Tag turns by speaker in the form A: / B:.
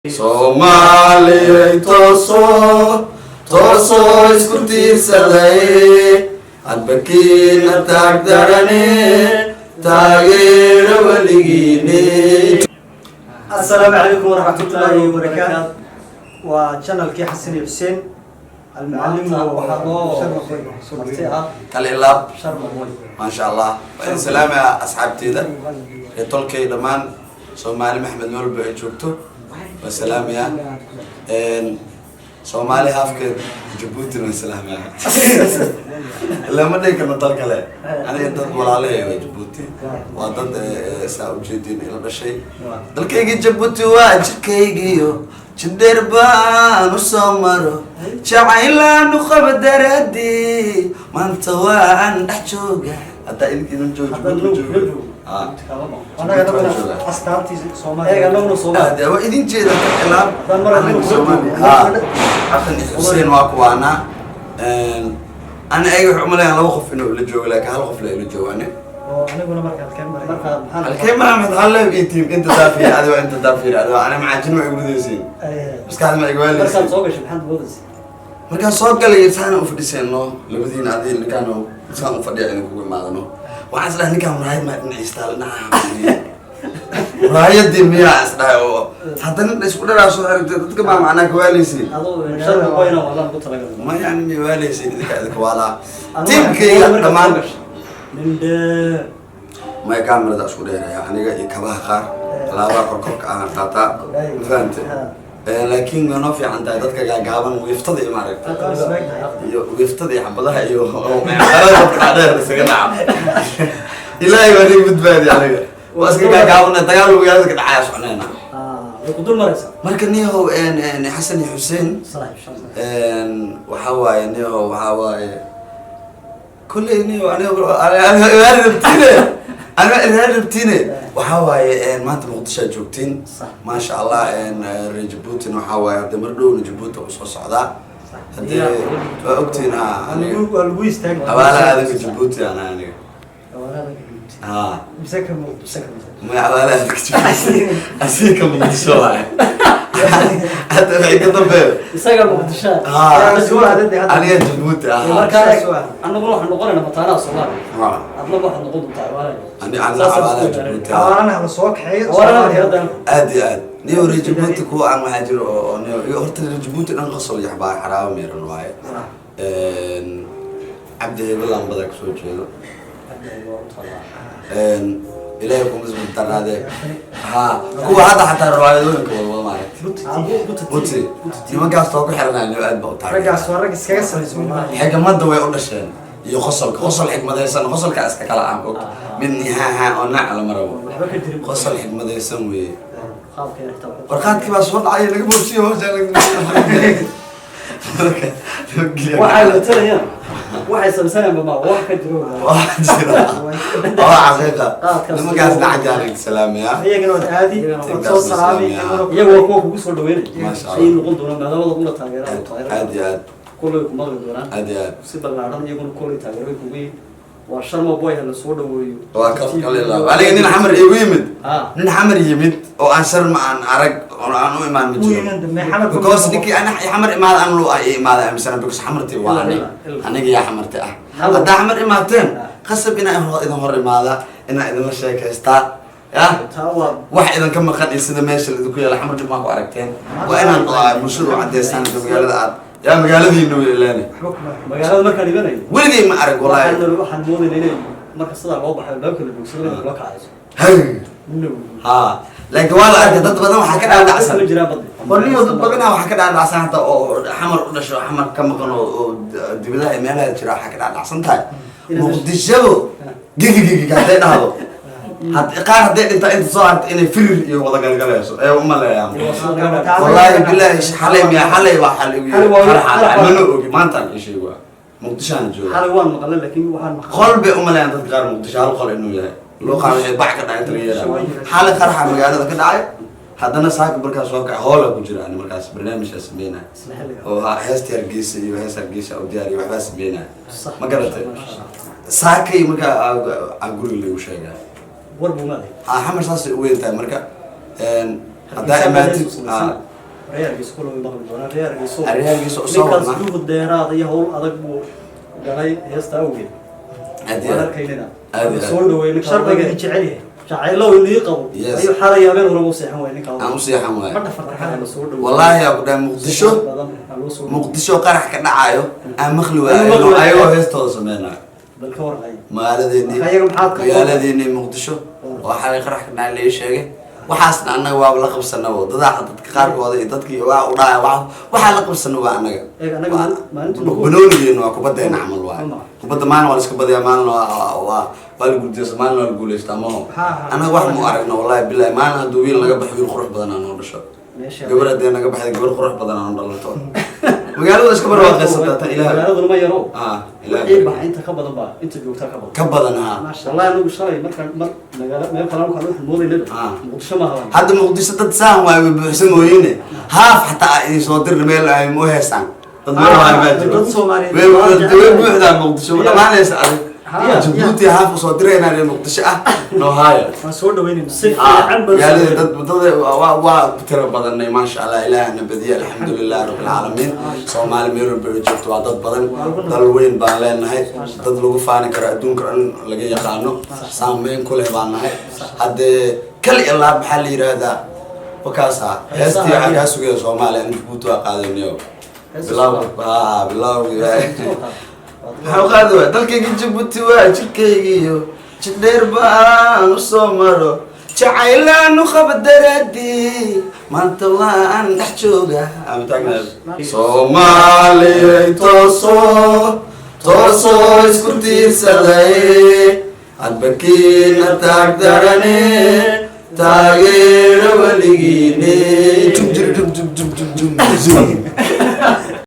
A: Soomaaliyay, toosoo toosoo, isku tiirsaday, hadbakiina taagdarane, taageero weligiine.
B: Asalaamu calaykum waraxmatullaahi wabarakaatu. Waa channelkii Xasan iyo Xuseen Almucalim.
C: Maanta waxaa loo marti ah
A: Kalilaab.
C: Sharma Boy.
A: Maasha Allah, waan salaamaya asxaabteeda ee tolkay, dhammaan Soomaali Maxmed meel walba ay joogto waan salaamaya. Soomaali hafkeed Jabuutina waan salaamaya. Lama dhihi karno dal kale, aniga dad walaalahay waa Jabuuti, waa dad saa ujeediin ila dhashay. Dalkaygi Jabuuti waa jirkaygiyo jindheer baan usoo maro, jacaylaanu qaba daraadii, maanta waan dhex jooga. Haddaa idinka idin joogo Jabuuti ma joogo.
B: Annaga naguna astaantii Soomaaliya.
C: Eega anaguna Soomaali.
A: Aad waa idin jeeda ka ilaab.
B: Haddaan mar
A: anaga Soomaali ha. Xasan iyo Xuseen waa kuwaana. Ana ayaga waxay umaleeyaan laba qof inuu ila joogo, laakiin hal qof la ila joogo ani.
B: Oo aniguna marka halkeen maray?
C: Marka maxaa?
A: Halkee maraa? Maxaad hal team inta daafiir adigo, inta daafiir adigo, ana macaajin ma igu ridaysiin, maskaxda ma igu
C: Markaad
A: waaleysiin.
C: soo gashay maxaad moodaysa?
A: Markaan soo galay saan u fadhiseen no, labadiina adii ninkaan saan u fadhiya idinkugu imaadano, waxaan isdhahay ninkaan muraayad maa dhinaciisa taal, dhinaca muraayadii miyaa isdhahay, oo haddana isku dharaa soo xirtay, dadka maa macnaa ka waaleysiin.
C: Adoo Sharma Boyna waa laan ku talagalay.
A: Ma yani mi waaleysiin idinka waalaa tiimkayga dhammaan.
C: Nin dheer.
A: May, kamerada isku dheeraya aniga iyo kabaha qaar, alaabaha korkorka ahaan qaataa, ma fahamte? Laakiin way noo fiican tahay dadka gaagaaban, wiiftada iyo maaragta iyo wiiftada iyo xabadaha iyo meeqarada dadka dheer isaga dhaca. Ilaahay baa niga badbaadi, aniga waa iska gaagaabana, dagaal magaalada ka dhacaya soconayna.
C: Way ku dul maraysaa.
A: Marka niyahow, Xasan iyo Xuseen,
C: saaxiib Sharma.
A: Waxaa waaye niyahow, waxaa waaye kolley niyahow, aniga aniga rabtiine, aniga ilaali rabtiine, waxaa waaye maanta Muqdisho aad joogtiin. Maasha Allah, reer Jabuutina waxaa waaye hadda mar dhowna Jabuuti usoo socdaa, haddee waa ogtiin ha aniga.
B: Waa lagu istaagi.
A: Xabaalaha aadanka Jabuuti ana aniga ha.
B: Mise ka Muqdisho?
A: May, xabaalaha aadanka Jabuuti, asiga Muqdisho waaye, hadda waxay ka dambeeyo.
C: Isaga Muqdisho.
A: Ha, aniga Jabuuti ah.
C: Markaa annaguna waxaan noqonaynaa mataanaha Soomaaliya.
A: Ha.
C: Adna waxaad noqon doontaa xabaalaha.
A: Ani xabaalaha Jabuuti ah.
B: Xawaalanaha la soo kaxeeyo.
C: Xabaalaha hadda.
A: Aad iyo aad niyo reer Jabuuti kuwa aan waxaa jiro oo niyo iyo horta reer Jabuuti dhan qosol iyo xabaa xaraabo miiran waaye. Cabdi Hebelaan badaa kasoo jeedo, Ilaahay kuma isbintaraade ha, kuwa hadda xataa riwaayadooyinka wadwada maaragtay, Buti, nimankaas too ku xiranaya niyo aad ba u taageera.
B: Raggaas waa rag iskaga samaysan.
A: Xigmadda way u dhasheen iyo qosolka, qosol xigmadaysan, qosolka iska kala aan og mid nihaha oo naac lama rabo.
C: Waxba ka jirin.
A: Qosol xigmadaysan weeye.
C: Qaabka yarta.
A: Warqaadkii baa soo dhacay, laga boobsiyo hawsha.
C: Waxay watanayaan, waxay sameysanayaan ma wax ka jiro.
A: Waa jira, waa xaqiiqa.
C: Qaadkaas.
A: Nimankaas dhacajaan salaamaya.
B: Iyagana waad aadi, waad soo salaami iyaguna.
C: Iyagu waa kuwa kugu soo dhaweynaya.
A: Maasha Allah.
C: Ayay noqon doonaan maadaama una taageeraan taageeraan.
A: Aad iyo aad.
C: Kullay ku maqli doonaan.
A: Aad iyo aad.
C: Si ballaaran iyaguna kullay taageero bay kugu yihiin. Waa Sharma Boy, ha la soo dhaweeyo.
A: Waa kal kalila aniga nin Xamar igu yimid, nin Xamar yimid oo aan Sharma aan arag oo aan u imaan ma
B: Uu
A: jiro.
B: yimin dambe Xamar.
A: Because ninkii ana Xamar imaada an loo imaada aaminsana, because Xamarti waa
C: Ila,
A: aniga.
C: ila.
A: Aniga yaa Xamarti ah.
C: Xamar.
A: Haddaa Xamar imaateen, qasab inaa idin hor imaada, inaa idinla sheekaystaa ya.
C: Taa waa
A: wax idinka maqan iyo sida meesha idinku yaala Xamar dib maa ku aragteen, waa inaad bulshada u cadeysaan magaalada aad yaa magaaladiina wey ilaani.
B: Waxba kuma
C: Magaalada markaan imanayo
A: Weligay ma arag wallahi.
C: Waxaan moodayna inay marka sidaa loo baxay albaabka la boogsado inay kula kacayso.
A: Hay.
C: No.
A: Ha, laakiin waa la arkay dad badan waxaa ka dhaadhacsan.
C: Ma jiraan badda.
A: Warniyo, dad badanaa waxaa ka dhaadhacsan hata oo Xamar u dhasho, Xamar ka maqan oo dibadaha iyo meelaha jira, waxaa ka dhaadhacsan tahay Muqdishadu gigi gigi hadday dhahdo, qaar hadday dhintaa inta soo harta inay firir iyo wada galgalayso ee umaleeyaan. Wallaahi bilaahi, xalay miya, xalay baa xal igu
C: Xalay waa-
A: yiri qaraxa dhacay, mana ogi maantaan ii sheego Muqdishaan jooga.
C: Xalay waan maqlay, laakiin waxaan maqlay
A: Qol bay umaleeyaan dadka qaar Muqdisho hal qol inuu yahay, loo qaado waxay bac ka dhacay inta laga yeelaa. Xalay qaraxa magaalada ka dhacay, haddana saaka markaas soo kacay hoola ku jira ani markaas barnaamijaa sameynaya
C: isla xilliga
A: oo ha heesta Hargeysa iyo hees Hargeysa u diyaariyo waxbaa sameynaya.
C: Sax.
A: Ma garatay?
C: Masha Allah.
A: Saakay markaa aa guriga lagu sheegaa.
C: War buu maaday.
A: Ha, Xamar saasay u weyn tahay. Marka haddaa imaatid
C: Reer Hargeysa kula way maqli doonaan, reer Hargeysa.
A: Reer Hargeysa usoo
C: Ninkaas
A: wadnaa.
C: juhud dheeraad iyo hawl adag buu galay heesta awgeed.
A: Aad iyo
C: Waan
A: aad.
C: arkaynina.
A: Aad iyo aad.
C: Soo dhaweey ninka
B: Sharbaga
C: odayga.
B: jecel yahay.
C: Jacaylo inii qabo. Ayuu xalay habeen hore u seexan waayay ninka.
A: Aan u seexan
B: Ma
A: waayo.
B: dhafarta.
C: Marka la soo dhaweeyo.
A: Wallaahi aa ku dhahay, Muqdisho,
C: Badan ha loo soo dhaweeyo.
A: Muqdisho qarax ka dhacayo aan maqli
C: Aan
A: waayo
C: maqli waayo.
A: ayagoo heestooda sameynayo.
C: Bal ka warhay.
A: Magaaladeennii,
C: Marka iyaga maxaad ka
A: magaaladeennii Muqdisho oo xalay qarax ka dhacay laii sheegay. Waxaasna annaga waaba la qabsanaba, dadaa dadka qaarkooda iyo dadkii waa u dhahaya waxaa la qabsana waa annaga.
C: Eeg, annaga maalintii
A: Banoonigeena waa kubaddeena camal waay.
C: Ama.
A: Kubadda maalin waa la iska badiyaa, maalin waa la guuleysta, maalin waa la guuleystaa, maho?
B: Ha, ha.
A: Annaga wax mu aragno, wallahi billahi, maalin hadduu wiil naga baxo, wiil qurux badan aa noo dhasho.
C: Meesha.
A: Gabar haddee naga baxday, gabar qurux badan aa noo dhalato. Magaalada iska barwaaqaysantaa tan Ilaah.
C: Magaaladuna ma yaro.
A: Ah, Ilaah.
C: Wixii baxa inta ka badan baa inta joogtaa ka badan.
A: Ka badan, ha.
B: Maasha.
C: Wallahi anigu shalay markaan mar magaalo meel kale markaan waxaan moodaynaba Muqdisho ma ahan.
A: Hadda Muqdisho dad saan waay, way buuxsan mooyine, haaf xataa ay idin soo dirna meel ay mu heesaan dad meel waay baa jiro.
B: Dad Soomaaliyeed.
A: Way buuxdaa Muqdisho, ma dhamaanaysa adig. Jabuuti haaf usoo diraynaa reer Muqdisho ah noo haaya.
B: Waan soo dhaweynayna.
C: Si fiican baa.
A: Magaalada dad dad waa tiro badanay, maasha Allah, Ilaahna badiya, alxamdulilah rabbil caalamiin. Soomaali meel walba ay joogto waa dad badan, dal weyn baan leenahay, dad lagu faani karo, adduunka dhan laga yaqaano, saameyn ku leh baan nahay. Haddee kal ilaa maxaa la yidhaahdaa, wakaasa heestii waxaa kaa sugaya Soomaaliya in Jabuuti waa qaadaynayo bilaw, bilaw. Maxaa u qaadi waay? Dalkayga Jabuuti waa jirkaygiiyo jidheer baan usoo maro, jacaylaanu qaba daraadii, maanta waan dhex jooga. Aan taagnahay. Soomaaliyay, toosoo toosoo, isku tiirsaday, hadbakiina taag darane, taageero weligiine. Jum jum jum jum jum jum jum.